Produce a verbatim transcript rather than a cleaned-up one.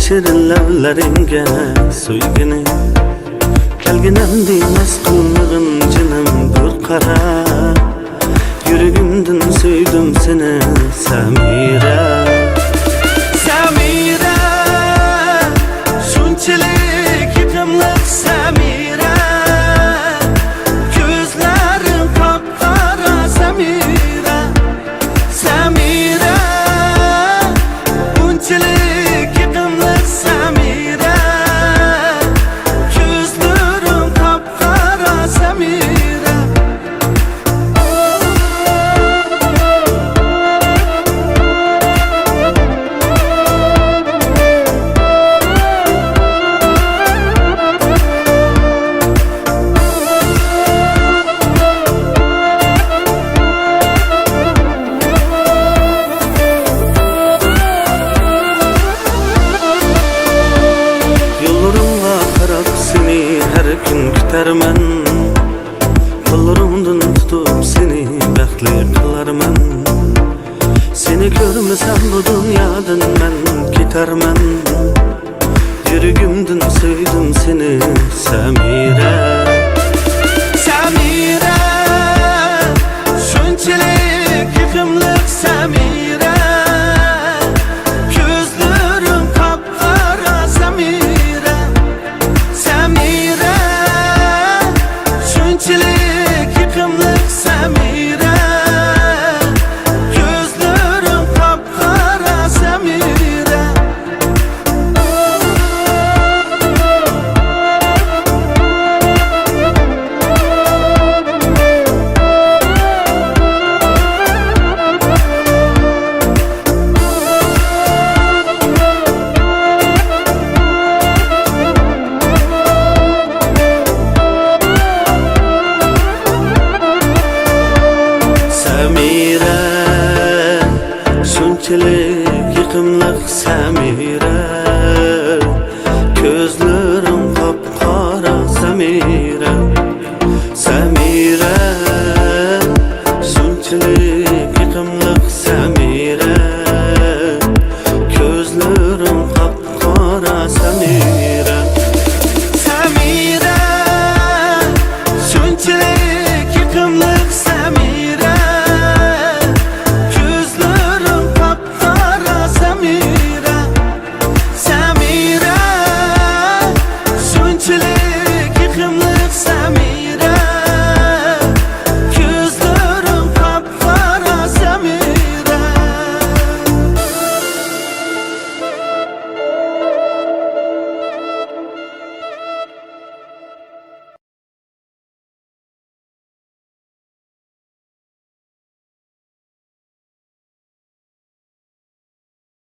شېرىن لەۋلىرىڭگە سۆيگىنى، كەلگىنىمدە ناز قىلمىغىن جېنىم بىر قارا. يۈرىكىمدىن سۆيدۈم سېنى، سەمىرە. سەمىرە، شۇنچىلىك يېقىملىق سەمىرە. كۆزلىرىڭ قاپقارا سەمىرە. سەمىرە، بۇنچىلىك يېقىملىق سەمىرە. كۆزلىرىڭ قاپقارا سەمىرە. يوللىرىڭغا قاراپ سېنى ھەر كۈن كۈتەرمەن. قوللىرىڭدىن تۇتۇپ سېنى بەختلىك قىلارمەن. سېنى كۆرمىسەم بۇ دۇنيادىن مەن كېتەرمەن. يۈرىكىمدىن سۆيدۈم سېنى، سەمىرە.